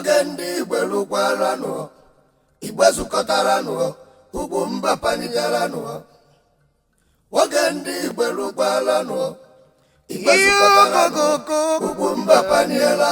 Oge ndị Igbo lụkwaranụ, Igbo zukọtaranụ, ugwu mba panigaranụ. Oge ndị Igbo lụkwaranụ, Igbo zukọtaranụ, ugwu mba paniela.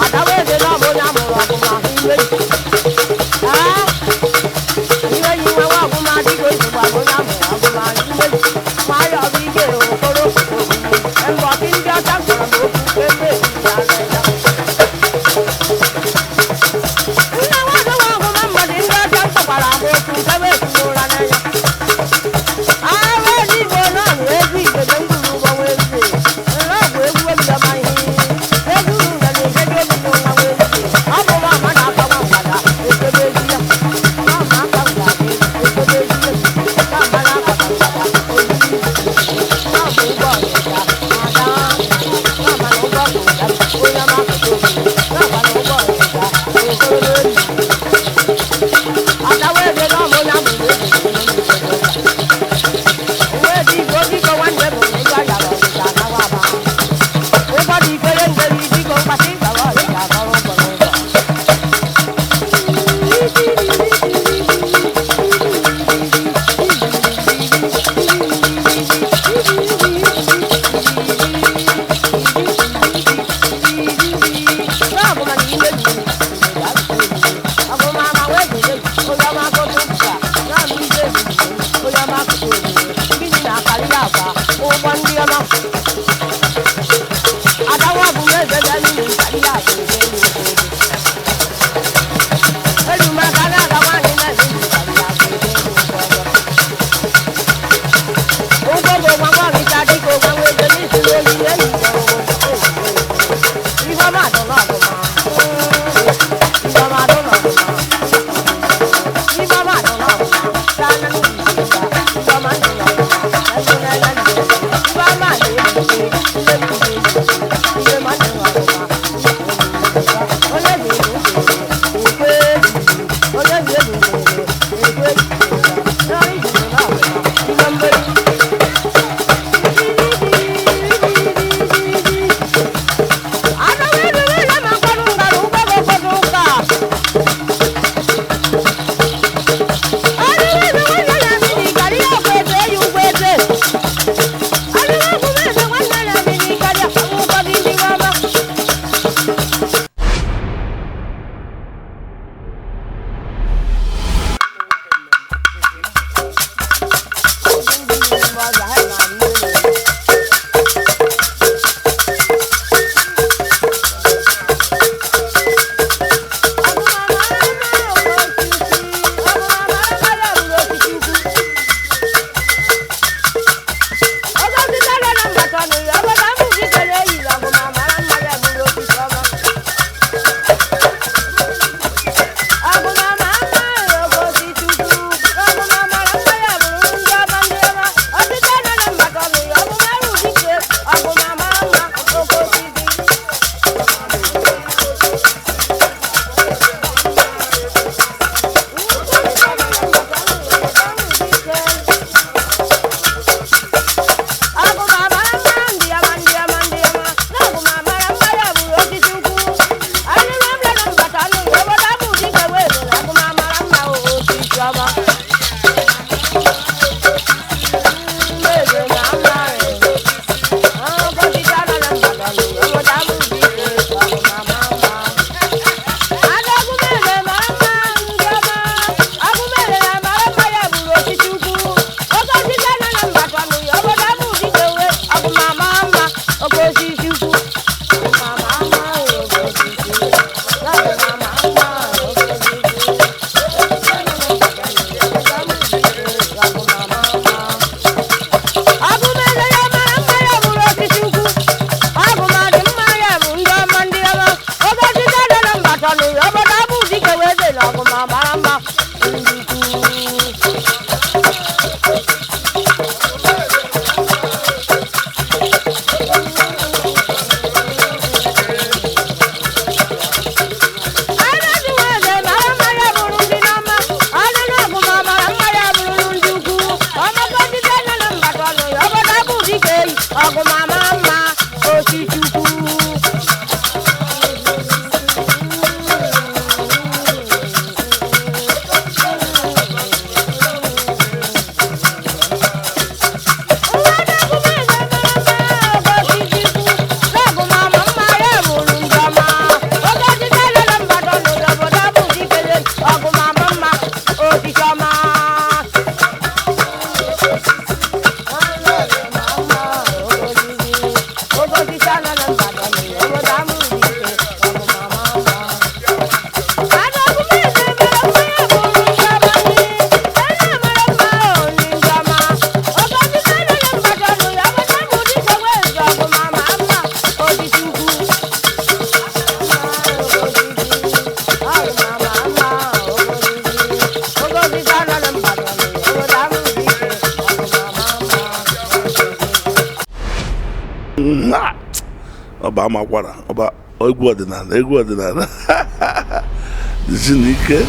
Ada wee dị n'ọbụ onye amụrụ ọbụma. Ọba amakwara ọba egwu ọdịnala, egwu ọdịnala. Jisi n'ike.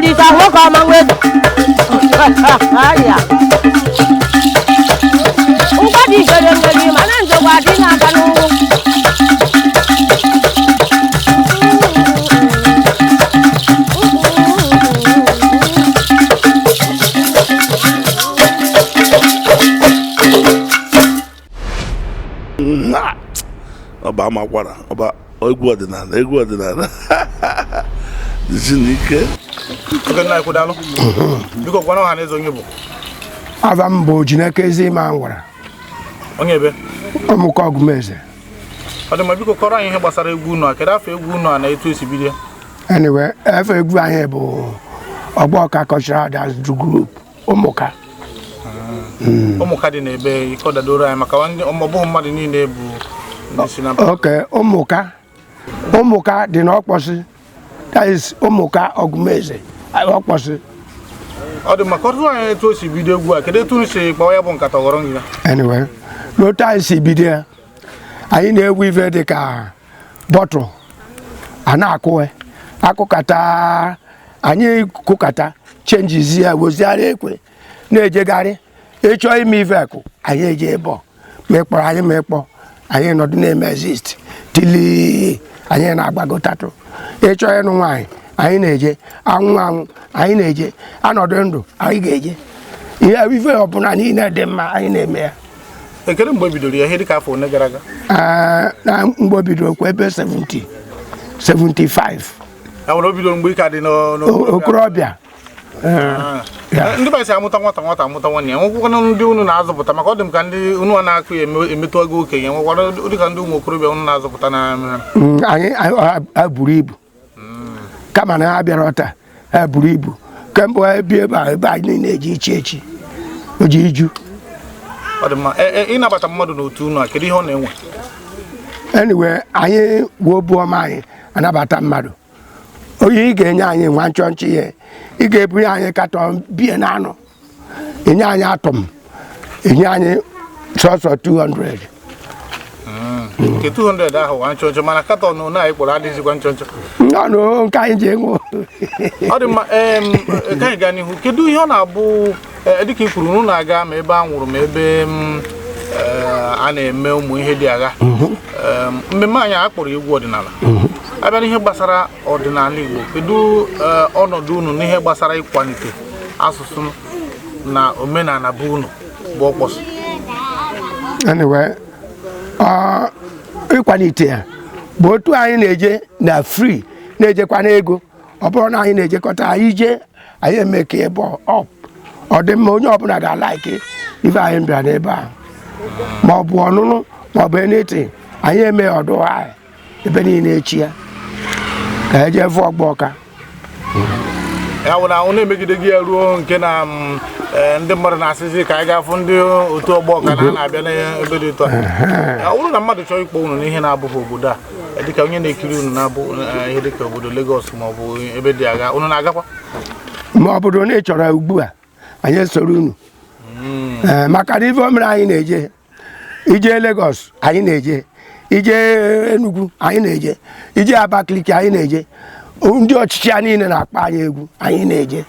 Olisa nwoke ọma nwa eze. Ya ngwa dị ikere mmeri mana nzogbu adị na-aga n'ugwu. Ọba amakwara ọba egwu ọdịnala, egwu ọdịnala dịzi n'ike. Oge nna anyị kwudalụ, biko gwana ọha na eze onye bụ. Ava m bụ Chineke ezi ma nwara. Onye ebe? Ọmụkọ Ọgụmeze. Ọ dị mma, biko kọrọ anyị ihe gbasara egwu unu a. Kedu afọ egwu unu a na etu esi bido ya? Anyway, efe egwu anyị bụ Ọgbọka Cultural Dance Group Ụmụka. Ụmụka dị n'ebe ike ọdadoro anyị maka ọ bụghị mmadụ niile bụ ndị si na Ok, Ụmụka, Ụmụka dị n'Ọkpọsị, that is Ụmụka Ọgụmeze, Ọkpọsị. Ọ dị mma, kọrọ anyị etu o si bido egwu a. Kedu etu unu si kpawa ya bụ nkata ọghọrọ ngịga? Anyway, n'otu anyị si bido ya, anyị na-ewu ife dị ka bottle a na-akụ akụkata, anyị kụkata chenjizi ya, wozigharị ekwe na-ejegharị ịchọ ime ife akụ. Anyị eje ebe ma ị kpọrọ anyị, ma ịkpọ anyị, nọdụ na-eme exist till anyị na-agbagotatụ. Ịchọ ịnụ nwaanyị, anyị na-eje. Anwụ anwụ, anyị na-eje. Anọdụ ndụ, anyị ga-eje. Ihe ife ọbụla niile dị mma, anyị na-eme ya. Ekele, mgbe e bidoro ya, ihe dịka afọ one gara aga? Ee, na mgbe o bidoro kwa ebe 70 75. Ya nwere o bidoro mgbe ị ka dị okorobịa. Ya. Ndị be si amụta nwata, nwata amụta nwanne ya. Nwekwana ndị unu na-azụpụta, maka ọ dị m ka ndị unu a na-akụ ya emetụ ego okenye. Nwekwara dịka ndị ụmụ okorobịa unu na-azụpụta na Anyị buru ibu, kama na ha bịara taa, ha buru ibu kemgbe ebi ebe a, ebe anyị niile eji ichi echi o ji iju. Ọ dị mma. Ịnabata mmadụ n'otu unu a, kedu ihe ọ na-enwe? Anyway, anyị wuo obu ọma, anyị anabata mmadụ. Onye ị ga-enye anyị nwa nchọnchọ ihe, ị ga-ebunye anyị carton beer na anụ, enye anyị atọm, enye anyị sọsọ 200. Nke 200 ahụ wa nchọnchọ, mana carton na anyị kpọrọ adịghịzikwa nchọnchọ. Ọnụ nke anyị ji enwe. Ọ dị mma. Ka anyị gaa n'ihu, kedu ihe ọ na-abụ, dịka i kwuru unu na-aga ma ebe a nwụrụ, ma ebe a na-eme ụmụ ihe dị agha? Mmemme anyị a kpọrọ egwu ọdịnala, abịa n'ihe gbasara ọdịnala Igbo, kedu ọnọdụ unu n'ihe gbasara ịkwalite asụsụ na omenala bụ unu bụ Ọkpọsị? Anyway, ọ ịkwalite ya bụ otu anyị na-eje na free, na-ejekwa n'ego. Ọ bụrụ na anyị na-ejekọta, anyị jee, anyị eme ka ebe ọ ọ dị mma, onye ọbụla ga-alaiki ife anyị bịara n'ebe ahụ, ma ọ bụ ọnụnụ, ma ọ bụ anything anyị eme, ọdụ anyị ebe niile echi ya ka eje fụ ọgbọ ọka. Ya bụ na unu emegide gị ya ruo nke na ndị mmadụ na-asịzi ka anyị ga-afụ ndị otu ọgbọ ọka na ha na-abịa n'ebe dị ụtọ. Ọ bụrụ na mmadụ chọrọ ịkpọ unu n'ihe na-abụghị obodo a, dịka onye na-ekiri unu na-abụ ihe dịka obodo Lagos ma ọ bụ ebe dị agha, unu na-agakwa? Ma ọ bụrụ na ị chọrọ ugbu a, anyị esoro unu. Ee, maka na ife o mere, anyị na-eje ije Lagos, anyị na-eje ije Enugu, anyị na-eje ije Abakaliki, anyị na-eje. Ndị ọchịchị ya niile na-akpọ anyị egwu, anyị na-eje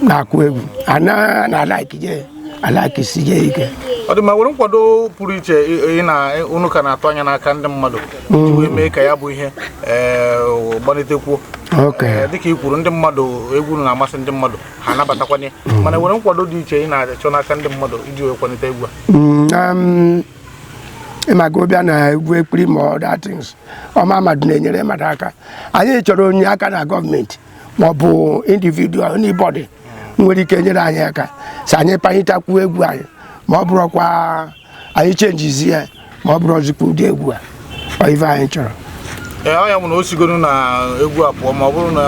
na-akụ egwu ana na alaiki je alaiki si je ike. Ọ dị mma. Were nkwado pụrụ iche ị na unu ka na-atụ anya n'aka ndị mmadụ iji wee mee ka ya bụ ihe gbalitekwuo. Dịka i kwuru, ndị mmadụ, egwu unu na-amasị ndị mmadụ, ha anabatakwana ya, mana were nkwado dị iche ị na-achọ n'aka ndị mmadụ iji wee kwalite egwu a? Ịmaka ụbịa na egwu ekpiri ma other things ọma, mmadụ na-enyere mmadụ aka. Anyị chọrọ onye aka na gọọmenti ma ọ bụ individual, anybody nwere ike nyere anyị aka si anyị panyịtakwuo egwu anyị, ma ọ bụrụkwa anyị chenjizi ya, ma ọ bụrụ ọzikwa ụdị egwu a, ọ ife anyị chọrọ. Ee, ọ ya bụ na o sigoro na egwu a pụọ, ma ọ bụrụ na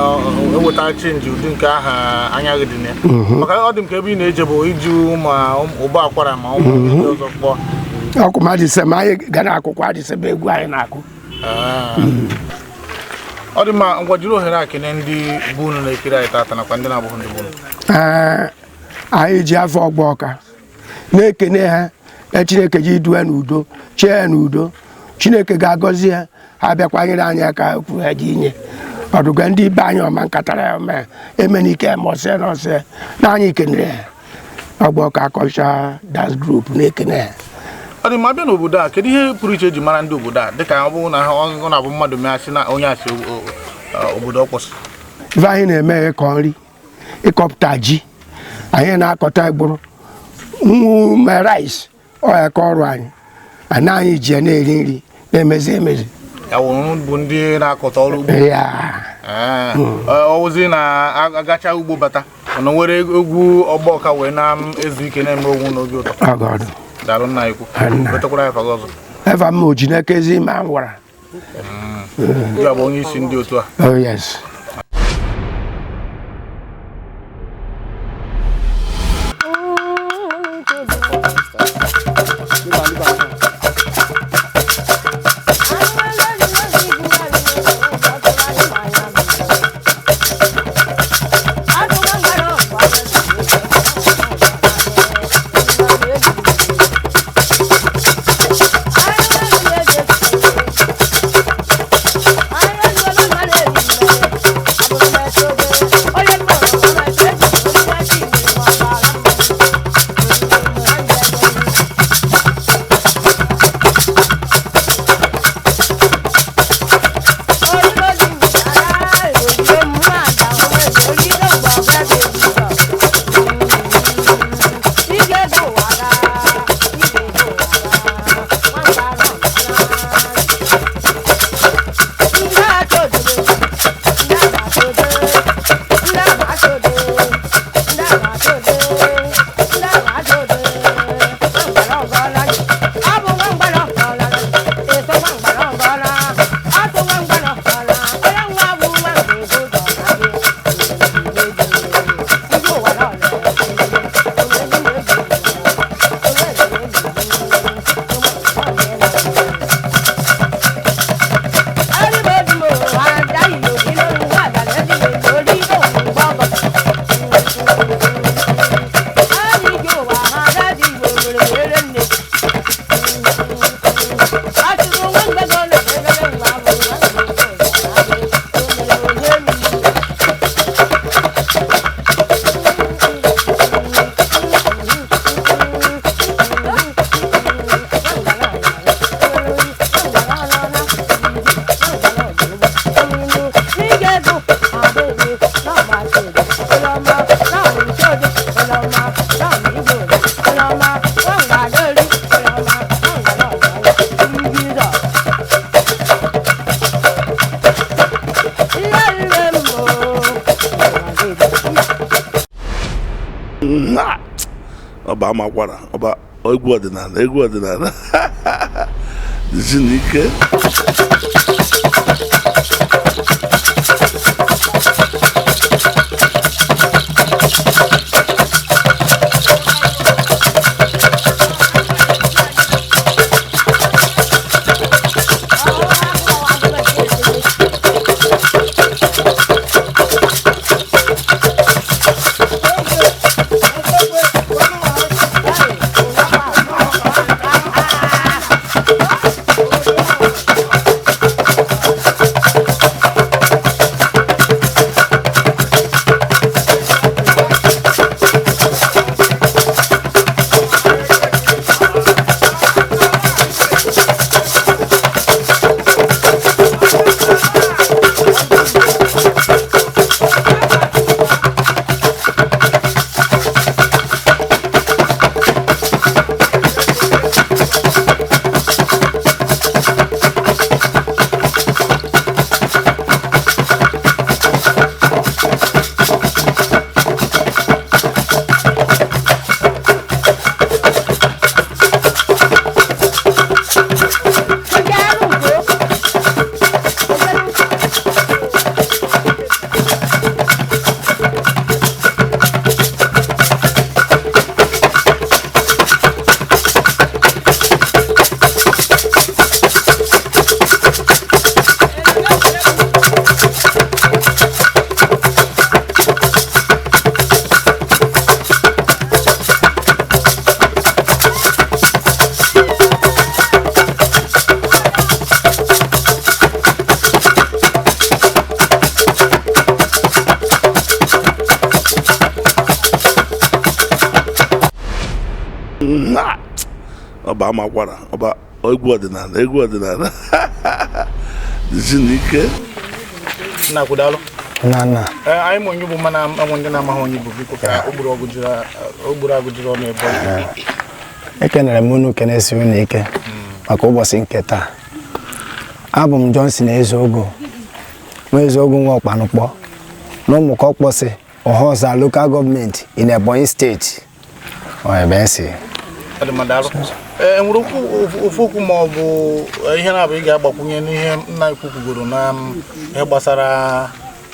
eweta change ụdị nke aha anya gị dị na ya, maka ọ dị m ka ebe ị na-eje bụ iji ma ụbọ akwara ma ụmụ ndị ọzọ kpọọ. Ọkụ ma dịsem, anyị ga na-akụkwa adịsem egwu anyị na-akụ. Ọ dị mma. Ngwa, jiri ohere a kene ndị bụ unu na-ekiri anyị tata nakwa ndị na-abụghị ndị bụ unu. Ee, anyị ji afọ ọgbọ ọka na-ekene ha. Chineke ji due n'udo, chee ya n'udo. Chineke ga-agọzi ha, ha bịakwanyere anyị aka kwuru ha ji inye. Ọdụga ndị ibe anyị ọma nkatara ya mee emenike ma ọsẹ na ọsẹ na anyị kenere ya. Ọgbọ ka culture dance group na-ekene ya. Ọ dị mma. Abịa n'obodo a, kedu ihe pụrụ iche eji mara ndị obodo a, dịka ọ bụrụ na ọ na-abụ mmadụ mee asị na onye asị obodo Ọkpọsị? Ife anyị na-eme, ịkọ nri, ịkọpụta ji, anyị na-akọta igburu nwu ma rice. Ọ ya ka ọrụ anyị ana, anyị ji ya na-eri nri, na-emezi emezi. Ya wụrụ bụ ndị na-akọta ọrụ ugbo? Ya. Ee, ọ wụzi na agacha ugbo bata, ọ nwere egwu ọgbọ ọka wee na-ezu ike, na-eme ogwu n'obi ụtọ. Ọgọdụ. Daalụ, nna ikwu. Nna. Wetakwara ya faga ọzọ. Efa m ojinekezi ma m gwara. Gị bụ onye isi ndị otu a? Oh yes. Na ọba amakwara ọba egwu ọdịnala, egwu ọdịnala dịzi n'ike. Thank Amakwara ọba egwu ọdịnala, egwu ọdịnala. Jisi ike. Nna kwudalụ. Na na. Ee, anyị ma onye bụ, mana enwe ndị na-amaghị onye bụ. Biko, ka ogburu ọgụ jiri ogburu agụ jiri ọnụ ebe ọ. Ekenere m unu, kenesi unu ike maka ụbọchị nke taa. Abụ m Johnson Ezeogo, nwa Ezeogo, nwa Ọkpanụkpọ na Ụmụkọkpọsị, Ọhaọza Local Government in Ebonyi State. Ọ ebe esi. Ọ dị mma, daalụ. Ee, enwere okwu ofu okwu ma ọ bụ ihe na-abụ ị ga-agbakwunye n'ihe nna ikwu kwugoro na ihe gbasara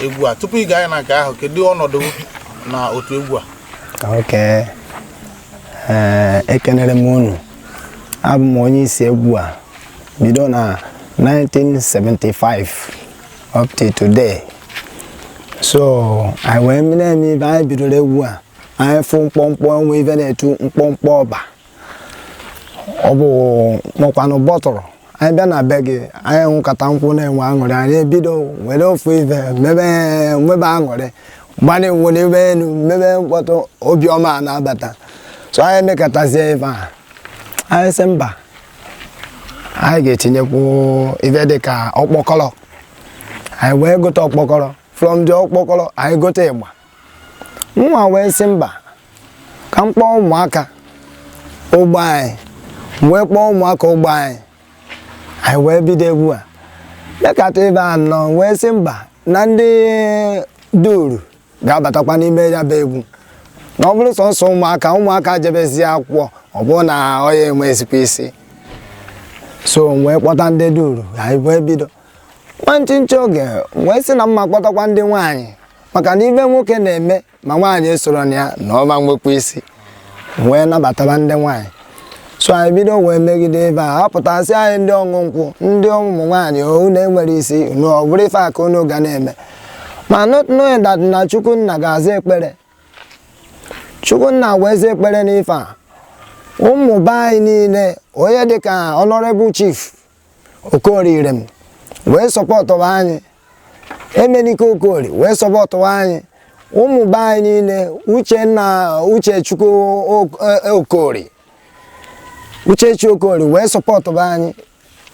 egwu a tupu ị gaa ya na nke ahụ? Kedu ọnọdụ na otu egwu a? Ok, ee, ekenere m unu. Abụ m onye isi egwu a bido na 1975 up to today. So anyị wee na-eme ibe anyị bidoro egwu a. Anyị fụ mkpọmkpọ nwe ibe na-etu mkpọmkpọ ọba, ọ bụ makwanụ bọtụrụ. Anyị bịa na be gị, anyị nwụkọta nkwụ na-enwe aṅụrị. Anyị ebido were ofu ife mebe nwebe aṅụrị, gbana nwere ibe elu, mebe mkpọtụ, obiọma a na-abata. So anyị emekọtazie ife a, anyị sị mba, anyị ga-etinyekwu ife dị ka ọkpọkọrọ. Anyị wee gote ọkpọkọrọ. From the ọkpọkọrọ, anyị gote ịgba. Nwa wee sị mba, ka m kpọọ ụmụaka ogbe anyị. Wee kpọọ ụmụaka ogbe anyị, anyị wee bido egwu a mekata ebe a nọ. Wee sị mba, na ndị duru ga-abatakwa n'ime ya bụ egwu, na ọ bụrụ sọnsọ ụmụaka, ụmụaka jebezie akwụkwọ, ọ bụrụ na ọ ya enwe ezigbo isi. So wee kpọta ndị duru, anyị wee bido. Nwantịntị oge, wee sị na mma kpọtakwa ndị nwaanyị, maka na ibe nwoke na-eme ma nwaanyị esoro na ya na ọma nwekwa isi. Wee nabataba ndị nwaanyị. So anyị bido wee megide ebe a, hapụtasị anyị ndị ọṅụ nkwụ, ndị ụmụ nwaanyị, unu enwere isi unu, ọ bụrụ ife aka unu ga na-eme. Ma not knowing that na Chukwunna ga-aza ekpere. Chukwunna wee za ekpere n'ife a. Ụmụ be anyị niile, onye dịka Honorable Chief Okorie Irem wee supportụwa anyị, Emenike Okorie wee supportụwa anyị, ụmụ be anyị niile, Uchenna, Uchechukwu Okorie, Uchechi Okorie wee supportụba anyị.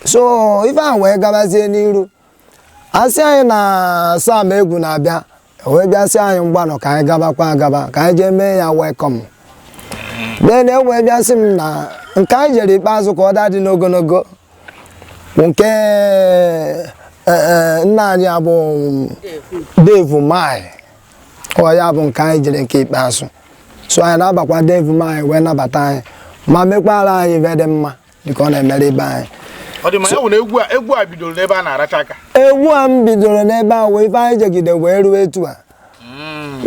So ife a wee gabazie n'iru. Asị anyị na Sam Egwu na-abịa, wee bịa sị anyị mgbanụ ka anyị gabakwa agaba, ka anyị jee mee ya welcome. Then e wee bịa sị m na nke anyị jere ikpeazụ ka ọ daa dị n'ogologo nke nna anyị abụ Dave Mai, ọ ya bụ nke anyị jere nke ikpeazụ. So anyị na-abakwa Dave Mai wee nabata anyị ma mekwara anyị ife dị mma dịka ọ na-emere ibe anyị. Ọ dị mma. Ya bụ na egwu a bidoro n'ebe a na-aracha aka. Egwu a m bidoro n'ebe a wee ife anyị jegide wee ruo etu a,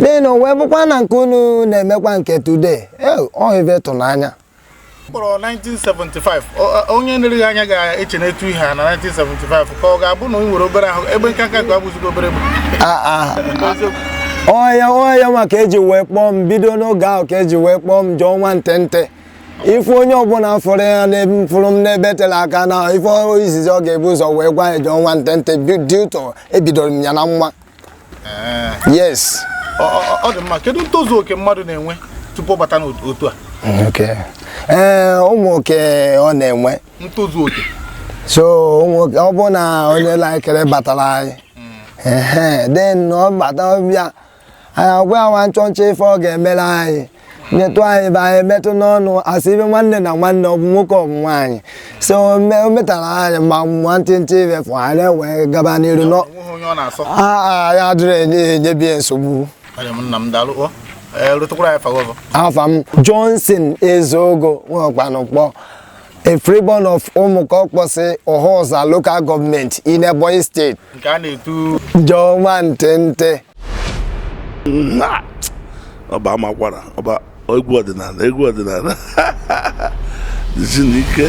n'ihi na o wee bụkwa na nke unu na-emekwa nke today. Ọ ife ịtụnanya. Kpọrọ 1975, onye na-erighị anya ga-eche n'etu ihe a na 1975 ka ọ ga-abụ na o nwere obere ahụ ebe nkanka ka ọ bụzikwa obere bụ. Ah, ah. Eziokwu. Ọya ọya nwa ka eji wee kpọọ m bido n'oge ahụ, ka eji wee kpọọ m jụọ nwa ntente. Ife onye ọbụla fụrụ ya n'ebe fụrụ m n'ebe tere aka na ife izizi ọ ga-ebu ụzọ wee gwa ya, jụọ nwa ntente, due to ebidoro m ya na nwa. Yes. Ọ dị mma. Kedu ntozu oke mmadụ na-enwe tupu ọ bata n'otu a? Okay. Ee, ụmụ oke ọ na-enwe. Ntozu oke. So ụmụ oke, ọ bụ na onye laikere batara anyị, ehe, then ọ bata, ọbịa, anyị agwa ya nwa nchọnchọ ife ọ ga-emere anyị, nyetụ anyị ebe anyị metụ n'ọnụ, asị ibe nwanne na nwanne, ọ bụ nwoke, ọ bụ nwaanyị. So o metara anyị ma nwantịntị ife fụ anyị wee gaba n'iru nọ. Onweghị onye ọ na-asọ. A ya adịrị enye enyebie nsogbu. Ọ dị m, nna m, daalụ. Ọ ee, rụtụkwara ya faga ọzọ. Afa m Johnson Ezeogo Nwokpanukpọ, a freeborn of Ụmụkọkpọsị, Ohaọza Local Government in Ebonyi State. Nke a na-etu Jọnwa ntente. Ọba Amakwara ọba egwu ọdịnala, egwu ọdịnala. Jisi n'ike.